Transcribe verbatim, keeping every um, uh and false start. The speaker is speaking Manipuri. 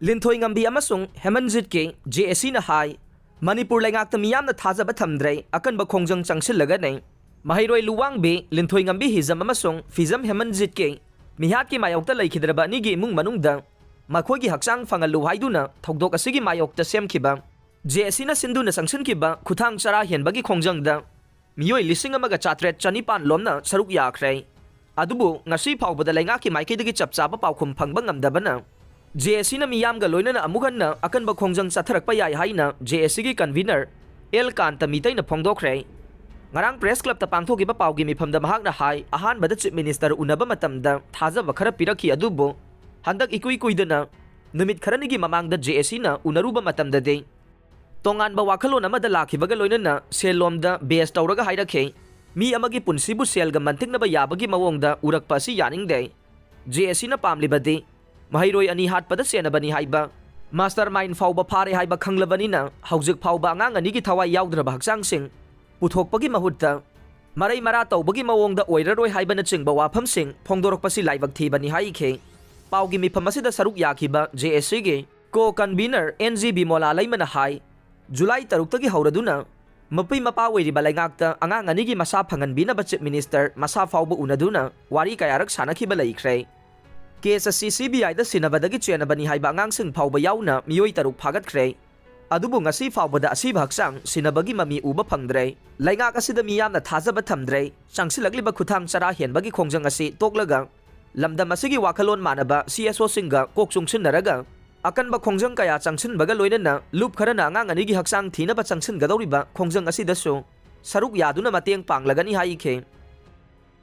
ꯂꯤꯟꯊꯣꯏꯉꯝꯕꯤ ꯑꯃꯁꯨꯡ ꯍꯦꯃꯟꯖꯤꯠꯀꯤ ꯖꯦ ꯑꯦ ꯁꯤꯅ ꯍꯥꯏ, ꯃꯅꯤꯄꯨꯔ ꯂꯩꯉꯥꯛꯇ ꯃꯤꯌꯥꯝꯅ ꯊꯥꯖꯕ ꯊꯝꯗ꯭ꯔꯦ, ꯑꯀꯟꯕ ꯈꯣꯡꯖꯪ ꯆꯪꯁꯤꯜꯂꯒꯅꯤ꯫ ꯃꯍꯩꯔꯣꯏ ꯂꯨꯋꯥꯡꯕꯤ, ꯂꯤꯟꯊꯣꯏꯉꯝꯕꯤ ꯍꯤꯖꯝ ꯑꯃꯁꯨꯡ ꯐꯤꯖꯝ ꯍꯦꯃꯟꯖꯤꯠꯀꯤ ꯃꯤꯍꯥꯠꯀꯤ ꯃꯥꯌꯣꯛꯇ ꯂꯩꯈꯤꯗ꯭ꯔꯕ ꯑꯅꯤꯒꯤ ꯏꯃꯨꯡ ꯃꯅꯨꯡꯗ ꯃꯈꯣꯏꯒꯤ ꯍꯛꯆꯥꯡ ꯐꯪꯍꯜꯂꯨ ꯍꯥꯏꯗꯨꯅ ꯊꯧꯗꯣꯛ ꯑꯁꯤꯒꯤ ꯃꯥꯌꯣꯛꯇ ꯁꯦꯝꯈꯤꯕ ꯖꯦ ꯑꯦ ꯁꯤꯅ ꯁꯤꯟꯗꯨꯅ ꯆꯪꯁꯤꯟꯈꯤꯕ ꯈꯨꯊꯥꯡ ꯆꯔꯥ ꯍꯦꯟꯕꯒꯤ ꯈꯣꯡꯖꯪꯗ ꯃꯤꯑꯣꯏ ꯂꯤꯁꯤꯡ ꯑꯃꯒ ꯆꯥꯇ꯭ꯔꯦꯠ ꯆꯅꯤꯄꯥꯟ ꯂꯣꯝꯅ ꯁꯔꯨꯛ ꯌꯥꯈ꯭ꯔꯦ꯫ ꯑꯗꯨꯕꯨ ꯉꯁꯤ ꯐꯥꯎꯕꯗ ꯂꯩꯉꯥꯛꯀꯤ ꯃꯥꯏꯀꯩꯗꯒꯤ ꯆꯞ ꯆꯥꯕ ꯄꯥꯎꯈꯨꯝ ꯐꯪꯕ ꯉꯝꯗꯕꯅ ꯖꯦ ꯑꯦ ꯁꯤꯅ ꯃꯤꯌꯥꯝꯒ ꯂꯣꯏꯅꯅ ꯑꯃꯨꯛ ꯍꯟꯅ ꯑꯀꯟꯕ ꯈꯣꯡꯖꯪ ꯆꯠꯊꯔꯛꯄ ꯌꯥꯏ ꯍꯥꯏꯅ ꯖꯦ ꯑꯦ ꯁꯤꯒꯤ ꯀꯟꯚꯤꯅꯔ ꯑꯦꯜ ꯀꯥꯟꯇ ꯃꯤꯇꯩꯅ ꯐꯣꯡꯗꯣꯛꯈ꯭ꯔꯦ꯫ ꯉꯔꯥꯡ ꯄ꯭ꯔꯦꯁ ꯀ꯭ꯂꯕꯇ ꯄꯥꯡꯊꯣꯛꯈꯤꯕ ꯄꯥꯎꯒꯤ ꯃꯤꯐꯝꯗ ꯃꯍꯥꯛꯅ ꯍꯥꯏ, ꯑꯍꯥꯟꯕꯗ ꯆꯤꯐ ꯃꯤꯅꯤꯁꯇꯔ ꯎꯅꯕ ꯃꯇꯝꯗ ꯊꯥꯖꯕ ꯈꯔ ꯄꯤꯔꯛꯈꯤ, ꯑꯗꯨꯕꯨ ꯍꯟꯗꯛ ꯏꯀꯨꯏ ꯀꯨꯏꯗꯅ ꯅꯨꯃꯤꯠ ꯈꯔꯅꯤꯒꯤ ꯃꯃꯥꯡꯗ ꯖꯦ ꯑꯦ ꯁꯤꯅ ꯎꯅꯔꯨꯕ ꯃꯇꯝꯗꯗꯤ ꯇꯣꯉꯥꯟꯕ ꯋꯥꯈꯜꯂꯣꯟ ꯑꯃꯗ ꯂꯥꯛꯈꯤꯕꯒ ꯂꯣꯏꯅꯅ ꯁꯦꯜ ꯂꯣꯝꯗ ꯕꯦꯁ ꯇꯧꯔꯒ ꯍꯥꯏꯔꯛꯈꯤ꯫ ꯃꯤ ꯑꯃꯒꯤ ꯄꯨꯟꯁꯤꯕꯨ ꯁꯦꯜꯒ ꯃꯟꯇꯤꯛꯅꯕ ꯌꯥꯕꯒꯤ ꯃꯑꯣꯡꯗ ꯎꯔꯛꯄ ꯑꯁꯤ ꯌꯥꯅꯤꯡꯗꯦ꯫ ꯖꯦ ꯑꯦ ꯁꯤꯅ ꯄꯥꯝꯂꯤꯕꯗꯤ ꯃꯍꯩꯔꯣꯏ ꯑꯅꯤ ꯍꯥꯠꯄꯗ ꯆꯦꯟꯅꯕꯅꯤ ꯍꯥꯏꯕ, ꯃꯥꯁꯇꯔ ꯃꯥꯏꯟ ꯐꯥꯎꯕ ꯐꯥꯔꯦ ꯍꯥꯏꯕ ꯈꯪꯂꯕꯅꯤꯅ ꯍꯧꯖꯤꯛ ꯐꯥꯎꯕ ꯑꯉꯥꯡ ꯑꯅꯤꯒꯤ ꯊꯋꯥꯏ ꯌꯥꯎꯗ꯭ꯔꯕ ꯍꯛꯆꯥꯡꯁꯤꯡ ꯄꯨꯊꯣꯛꯄꯒꯤ ꯃꯍꯨꯠꯇ ꯃꯔꯩ ꯃꯔꯥ ꯇꯧꯕꯒꯤ ꯃꯑꯣꯡꯗ ꯑꯣꯏꯔꯔꯣꯏ ꯍꯥꯏꯕꯅꯆꯤꯡꯕ ꯋꯥꯐꯝꯁꯤꯡ ꯐꯣꯡꯗꯣꯔꯛꯄꯁꯤ ꯂꯥꯏꯕꯛ ꯊꯤꯕꯅꯤ ꯍꯥꯏꯈꯤ꯫ ꯄꯥꯎꯒꯤ ꯃꯤꯐꯝ ꯑꯁꯤꯗ ꯁꯔꯨꯛ ꯌꯥꯈꯤꯕ ꯖꯦ ꯑꯦ ꯁꯤꯒꯤ ꯀꯣ ꯀꯟꯚꯤꯅꯔ and G Bimola ꯂꯩꯃꯅ high, July ꯇꯔꯨꯛꯇꯒꯤ ꯍꯧꯔꯗꯨꯅ ꯃꯄꯤ ꯃꯄꯥ ꯑꯣꯏꯔꯤꯕ ꯂꯩꯉꯥꯛꯇ ꯑꯉꯥꯡ ꯑꯅꯤꯒꯤ ꯃꯁꯥ ꯐꯪꯍꯟꯕꯤꯅꯕ ꯆꯤꯐ ꯃꯤꯅꯤꯁꯇꯔ ꯃꯁꯥ ꯐꯥꯎꯕ ꯎꯅꯗꯨꯅ ꯋꯥꯔꯤ ꯀꯌꯥꯔꯛ ꯁꯥꯟꯅꯈꯤꯕ ꯂꯩꯈ꯭ꯔꯦ꯫ ꯀꯦꯁ ꯑꯁꯤ ꯁꯤ ꯕꯤ ꯑꯥꯏꯗ ꯁꯤꯟꯅꯕꯗꯒꯤ ꯆꯦꯟꯅꯕꯅꯤ ꯍꯥꯏꯕ ꯑꯉꯥꯡꯁꯤꯡ ꯐꯥꯎꯕ ꯌꯥꯎꯅ ꯃꯤꯑꯣꯏ ꯇꯔꯨꯛ ꯐꯥꯒꯠꯈ꯭ꯔꯦ꯫ ꯑꯗꯨꯕꯨ ꯉꯁꯤ ꯐꯥꯎꯕꯗ ꯑꯁꯤꯕ ꯍꯛꯆꯥꯡ ꯁꯤꯟꯅꯕꯒꯤ ꯃꯃꯤ ꯎꯕ ꯐꯪꯗ꯭ꯔꯦ꯫ ꯂꯩꯉꯥꯛ ꯑꯁꯤꯗ ꯃꯤꯌꯥꯝꯅ ꯊꯥꯖꯕ ꯊꯝꯗ꯭ꯔꯦ꯫ ꯆꯪꯁꯤꯜꯂꯛꯂꯤꯕ ꯈꯨꯊꯥꯡ ꯆꯔꯥ ꯍꯦꯟꯕꯒꯤ ꯈꯣꯡꯖꯪ ꯑꯁꯤ ꯇꯣꯛꯂꯒ ꯂꯝꯗꯝ ꯑꯁꯤꯒꯤ ꯋꯥꯈꯜꯂꯣꯟ ꯃꯥꯟꯅꯕ ꯁꯤ ꯑꯦꯁ ꯑꯣꯁꯤꯡꯒ ꯀꯣꯛ ꯆꯨꯡꯁꯤꯟꯅꯔꯒ ꯑꯀꯟꯕ ꯈꯣꯡꯖꯪ ꯀꯌꯥ ꯆꯪꯁꯤꯟꯕꯒ ꯂꯣꯏꯅꯅ ꯂꯨꯞ ꯈꯔꯅ ꯑꯉꯥꯡ ꯑꯅꯤꯒꯤ ꯍꯛꯆꯥꯡ ꯊꯤꯅꯕ ꯆꯪꯁꯤꯟꯒꯗꯧꯔꯤꯕ ꯈꯣꯡꯖꯪ ꯑꯁꯤꯗꯁꯨ ꯁꯔꯨꯛ ꯌꯥꯗꯨꯅ ꯃꯇꯦꯡ ꯄꯥꯡꯂꯒꯅꯤ ꯍꯥꯏꯈꯤ꯫